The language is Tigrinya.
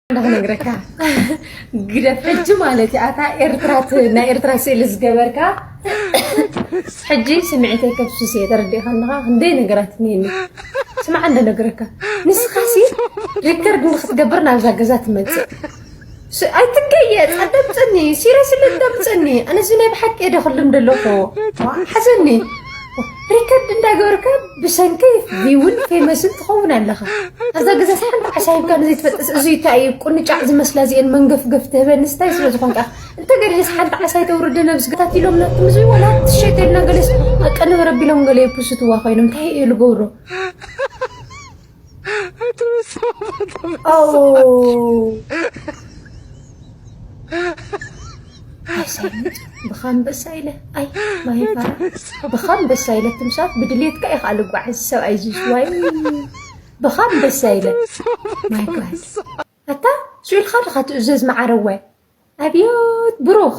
እንዳክነግረካ ግደፍ ሕጂ ማለት እዩ። ኣታ ኤርትራ ት- ናይ ኤርትራ ስእሊ ዝገበርካ ሕጂ ስምዒተይ ከብሱስ እየ። ተረዲእካ ኣለኻ? ክንደይ ነገራት እኒኒ። ስማዕ እንደ ነግረካ፣ ንስኻሲ ሪከርድ ንክትገብር ናብዛ ገዛ ትመፅእ። ስ- ኣይትገየ ጸደብፅኒ ሲረስ ልደብፅኒ። ኣነዚ ናይ ብሓቂ እየ ደክልም ደለኹ። ሓዘኒ። ሪከርድ እንዳገበርካ ብሰንከይ ቪውን ፌመስን ትኸውን ኣለኻ። ኣብዛ ገዛ ሓንቲ ዓሳ ሂብካ ንዘይትፈጥስ፣ እዚ እንታይ እዩ? ቁንጫዕ ዝመስላ እዚአን መንገፍገፍ ትህበንስ እንታይ ስለ ዝኾንካ? እንተ ገዲስ ሓንቲ ዓሳ ይተውርደ ነብስ ገታት ኢሎም ናትኩም እዚ ወላ ትሸይተ ኢልና ገለስ ኣቀንበረ ቢሎም ገለ የብስቱዋ ኮይኖም እንታይ እዩ ልገብሮ? ኦ። ኣይሰምዕ። ብኻ ኣንበሳ ኢለ። ኣይ፣ ማይ ፋራ። ብኻ ኣንበሳ ኢለ ትምሳት ብድሌትካ ኢኻ ልጓዓዝ ሰብኣይ ዝስዋይ። ብኻ ኣንበሳ ኢለ። ማይ ጋድ። ኣታ፣ ስኢልካ ድኻ ትእዘዝ መዓረዋይ? ኣብዮት ብሩኽ።